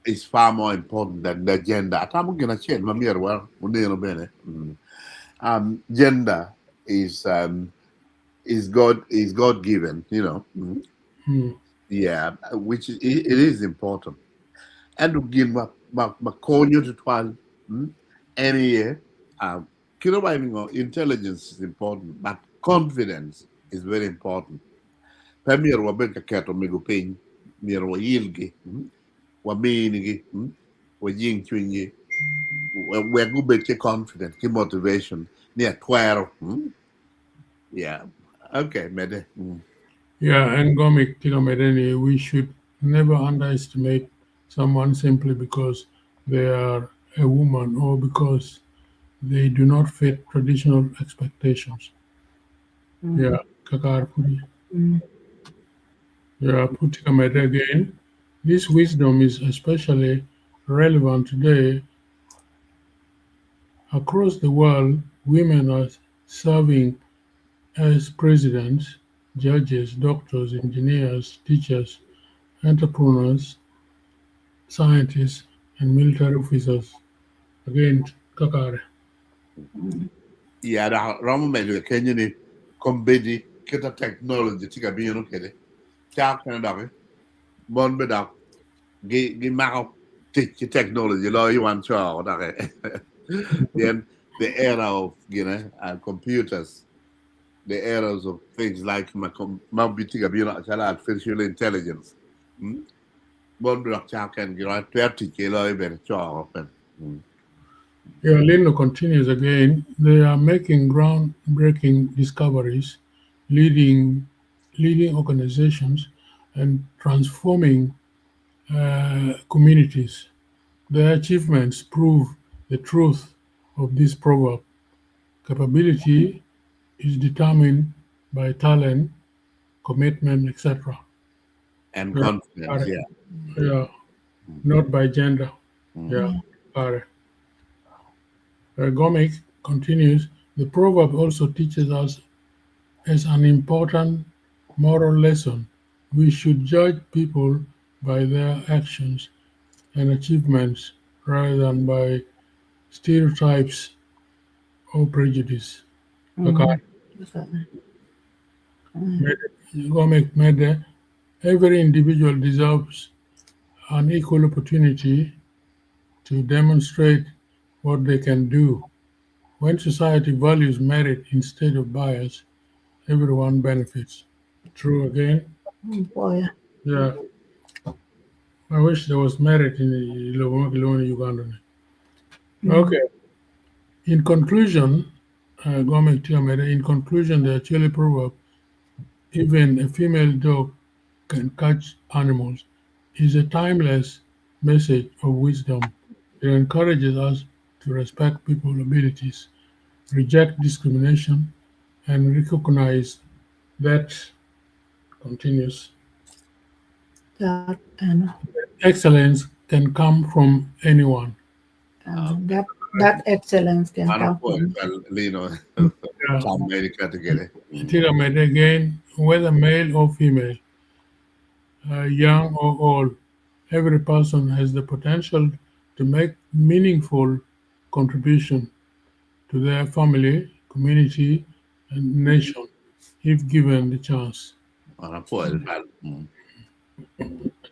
is far more important than their gender. Atamo gin achiel ma myero wa oneno bene. Gender is God given, you know. Yeah, which is, it is important. And gin ma ma konyo tutwal any intelligence is important, but confidence is very important. Pe myero wabed ka keto omego piny, myero wayilgi, waminigi, wajing cwinygi, wek gubed ki confidence, ki motivation ni atwero. Yeah. Okay, mede. Yeah, and Gomic tye ka medde ni we should never underestimate someone simply because they are a woman or because they do not fit traditional expectations. Yeah, kakare pudi. Yeah, pud tye ka medde again. This wisdom is especially relevant today. Across the world, women are serving as presidents, judges, doctors, engineers, teachers, entrepreneurs, scientists, and military officers. Again, kakare. Yeah, dok romo medo kenyo ni kombeddi kita technology tye ka bino kwede cak kene doki mon be dok gimako tic ki technology loyo wan co doki pien the era of computers the eras of things like ma tye ka bino calo artificial intelligence mon be dok cak ken twero tic kwede loyo bene co bene. Yeah, Lino continues again. They are making groundbreaking discoveries, leading organizations, and transforming communities. Their achievements prove the truth of this proverb. Capability is determined by talent, commitment, etc. And Yeah. confidence, yeah. Yeah, not by gender. Yeah, got it. Gomic continues, the proverb also teaches us as an important moral lesson. We should judge people by their actions and achievements rather than by stereotypes or prejudice. Okay. Gomic made every individual deserves an equal opportunity to demonstrate what they can do. When society values merit instead of bias, everyone benefits. True again. Boy. Yeah. I wish there was merit in the Uganda. Okay. In conclusion, Gomic Tiamere, in conclusion, the Acholi proverb, even a female dog can catch animals, is a timeless message of wisdom. It encourages us to respect people's abilities, reject discrimination, and recognize that continues. That and excellence can come from anyone. That excellence can come from Lino. Yeah. Again, whether male or female, young or old, every person has the potential to make meaningful contribution to their family, community, and nation, if given the chance.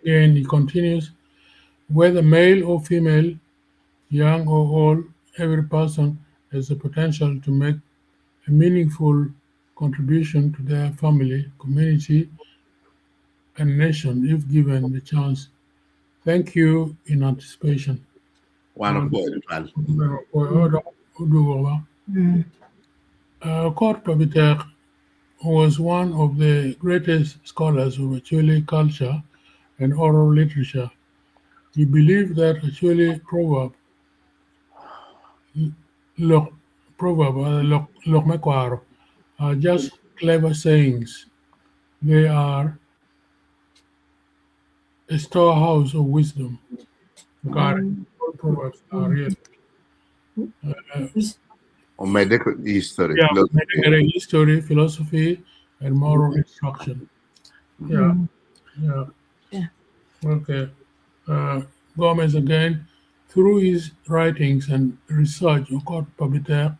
Again, he continues, whether male or female, young or old, every person has the potential to make a meaningful contribution to their family, community, and nation, if given the chance. Thank you in anticipation. Okot Pabitek was one of the greatest scholars of Acholi culture and oral literature. He believed that Acholi proverb, lok mekwaro, are just clever sayings. They are a storehouse of wisdom. Got it. All proverbs are real. Medical history. Yeah, medical history, philosophy, and moral instruction. Yeah. Yeah. Yeah. Okay. Gomez again, through his writings and research, Okot Pabitek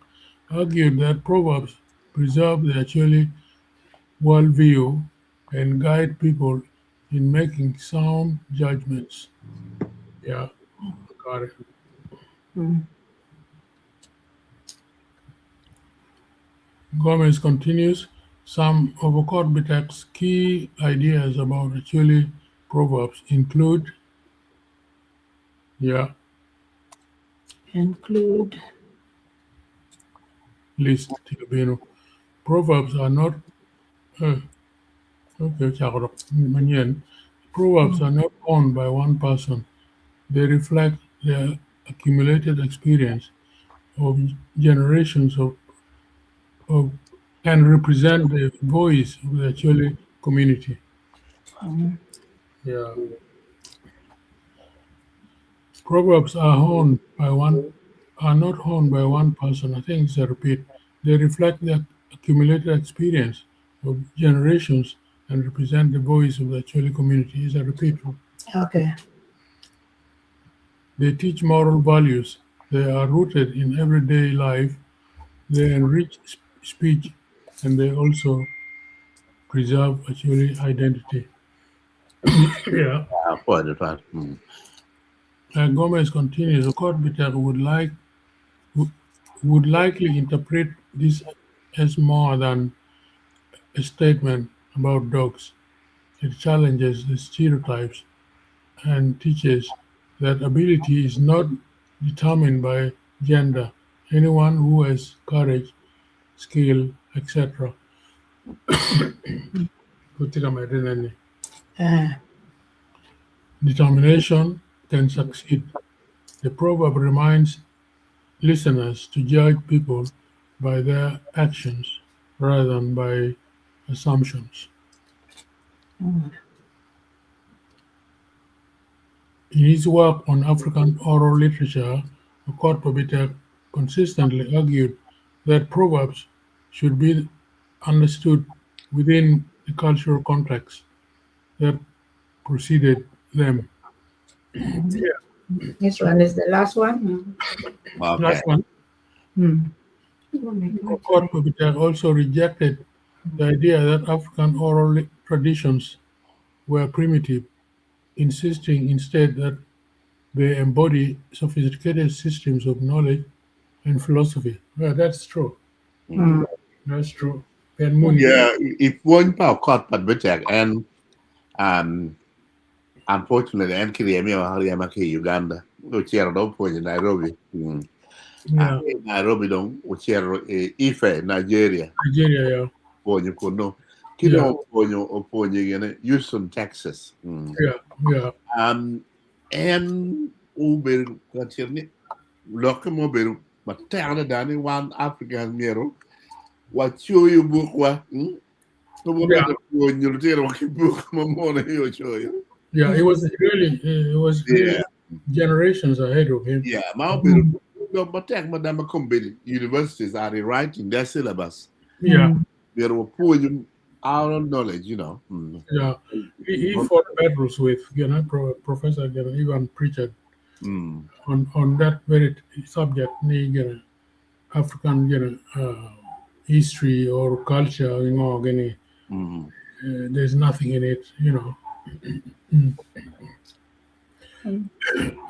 argued that proverbs preserve the Acholi worldview and guide people in making sound judgments. Yeah, got it. Gomez continues, some of Okot Bitek's key ideas about Acholi proverbs include, Include. List, Proverbs are not, Okay, ocako dok manyen. Proverbs are not owned by one person. They reflect the accumulated experience of generations of, of and represent the voice of the Acholi community. Yeah. Proverbs are owned by one are not owned by one person. I think it's a repeat. They reflect the accumulated experience of generations and represent the voice of the Acholi community. It's a repeat. Okay. They teach moral values. They are rooted in everyday life. They enrich speech and they also preserve Acholi identity. Yeah. Apwoyo tutwal. Gomez continues, Okot Bitek would likely interpret this as more than a statement about dogs. It challenges the stereotypes and teaches that ability is not determined by gender. Anyone who has courage, skill, etc. Determination can succeed. The proverb reminds listeners to judge people by their actions rather than by assumptions. In his work on African oral literature, Okot p'Bitek consistently argued that proverbs should be understood within the cultural context that preceded them. Yeah. This one is the last one. Okay. Last one. Okot p'Bitek also rejected the idea that African oral traditions were primitive, insisting instead that they embody sophisticated systems of knowledge and philosophy. Well, that's true. That's true. Ben Moon. Yeah, if one pa Okot p'Bitek and unfortunately en kiryemi aryema ki Uganda ocito dong opwonyo i Nairobi. Yeah. Nairobi dong ocito i Ife, Nigeria. Nigeria, yeah. Opwonyo kunu. Ki dong opwonyo opwonyo gine Houston, Texas. Yeah, yeah. En obedo ka tito ni lokke mo obedo matek adada ni wan Africans myero wacoyo bukwa. So wamito pwonyo lutino ki buk ma mono aye ocoyo. Yeah, it was really it was really generations ahead of him. Yeah, ma obedo dok matek mada ma kombeddi universities are rewriting their syllabus. Yeah. Myero wapwony our knowledge, you know. Yeah, he fought battles with Professor Ivan Pritchard on that very subject, ni African history or culture, gini, there's nothing in it, you know.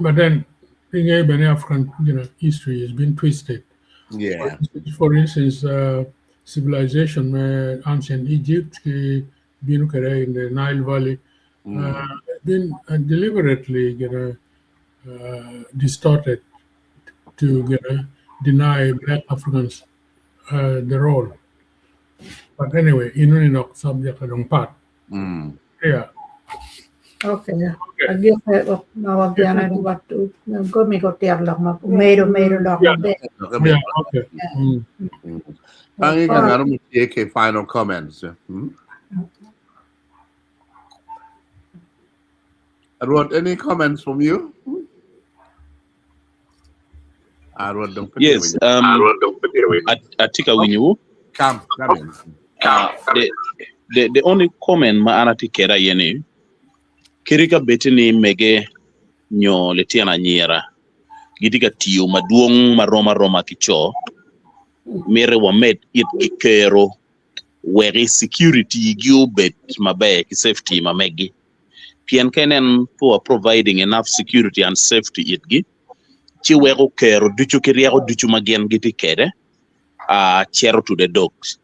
But then, in African history has been twisted. Yeah. For instance, civilization, ancient Egypt, in the Nile Valley, been deliberately distorted to deny Black Africans the role. But anyway, in subject along part. Yeah. Okay. Agir ma wabiana what go mi go tiar lok ma medo medo lok Yeah. ma ber. Yeah, okay. Bangi ka ngaro mo tie ke final comments. Arwot, any comments from you? Arwot, don't put Yes, it atika winyu. Come, come in. The only comment ma an atye keda yeni kirika betini mege nyo litiana nyiera gitye ka tiyo madwong maroma roma ki co mire wamed it ki kero wek security gi obed maber ki safety ma megi pien ka inen pe wa providing enough security and safety itgi ci weko kero ducu ki ryeko ducu ma gin gitye kede cito to the dogs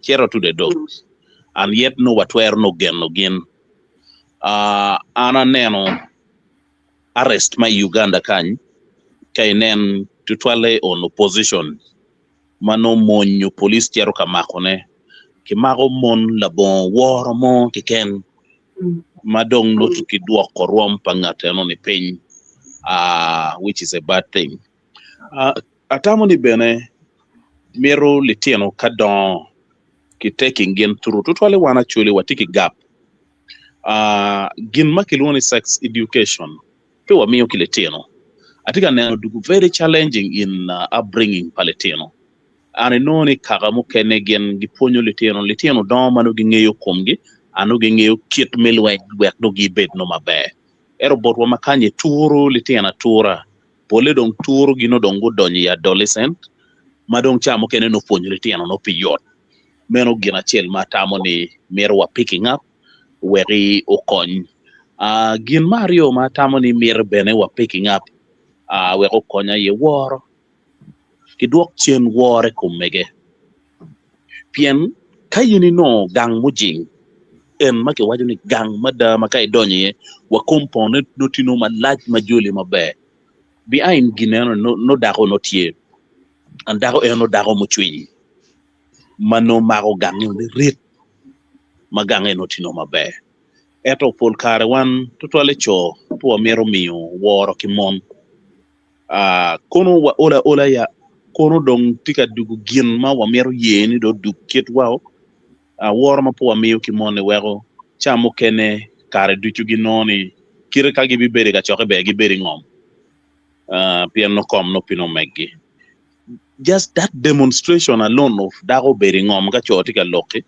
cito to the dogs and yet no watwero no geno gin an aneno arrest ma i Uganda kany ka inen tutwalle on opposition ma nomonyo police cito ka makone. Kimako mon labongo woro mo keken ma dong nongo kidwoko rwom pa ngat eno-ni piny, which is a bad thing. Atamo ni bene mito litino ka dongo ki taking gin through tutwalle wan Acholi watye ki gap gin ma kilwongo ni sex education pe wamiyo ki litino. Atye ka neno dugu very challenging in upbringing pa litino. An inongo ni kaka mukene gin gipwonyo litino, litino dongo ma nongo gingeyo komgi and nongo gingeyo kit me lweny wek nongo gibed nongo maber. Ento botwa ma kany ituru litino atura, pole dong turugi nongo dong gudonyo i adolescent ma dong ca mukene nongo pwonyo litino nongo pe yot. Meno gin acel ma atamo ni mito wa picking up wek okony. Gin me aryo ma atamo ni mito bene wa picking up wek okony aye woro. Kidwok cen woro i kom mege. Pien ka in inongo gang mujing, en ma kiwaco ni gang mada ma ka idonyo iye wa compound ne nongo tye nongo malac ma joli maber. Behind gin eno ni nongo dako nongo tye and dako en nongo dako mucwiny ma nongo mako gange lirit ma gange nongo tye nongo maber. Ento pol kare wan tutwalle co pe wamito miyo woro ki mon. Kono waol aola ya, kono dong tye ka dugo gin ma wamito ye ni dong odug kitwa. Woro ma pe wamiyo ki mon-ni weko ca mukene kare ducu ginongo ni kite ka gibibedo i kacokke ber gibedo i ngom pien nongo kom nongo pe nongo meggi. Just that demonstration alone of dako obedo i ngom ka co tye ka lok-ki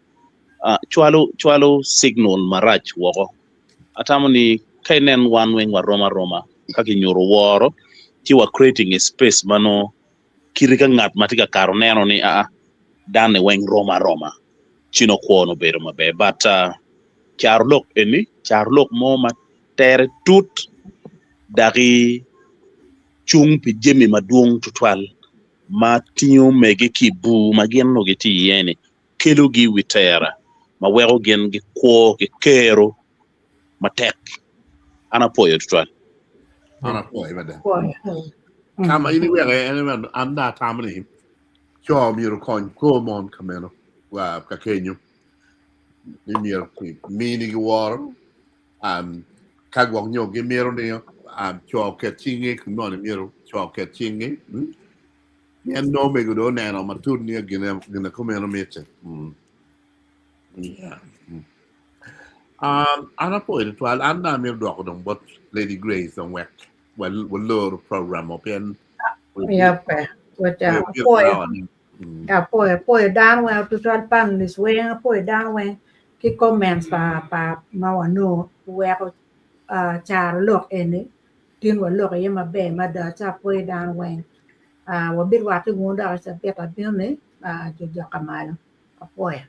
cwalo cwalo signal marac woko. Atamo ni ka inen wan weng warom aroma ka kinyuto woro ci wa creating a space ma nongo kite ka ngat ma tye ka kato neno ni aa danne weng rom aroma ci nongo kwo nongo bedo maber but caro lok eni caro lok mo ma tere tut daki cung pi jami madwong tutwal ma tingo mege ki i bur ma gin onongo gitye iye ni kelogi i wi tera ma weko gin gikwo ki kero matek. An apwoyo tutwal. An apwoyo mada. Ka ma in iweko en an dong atamo ni co myero okony kor mon ka meno wa ka kenyo ni myero minigi woro ka gwok nyo gimito ni co oket cingi kun myero co oket cingi. Pien nongo omego dong oneno matut ni gin kumeno mitte. An apwoyo tutwal, an dong amito dwoko dong bot Lady Grace dong wek walor program o pien Apwoyo, apwoyo dano weng tutwal panelists weng, apwoyo dano weng ki comments pa ma wanongo weko caro lok eni tin waloko iye maber mada ci apwoyo dano weng wabirwatte wunu dok i cabit abino ni jo joka malo apwoyo.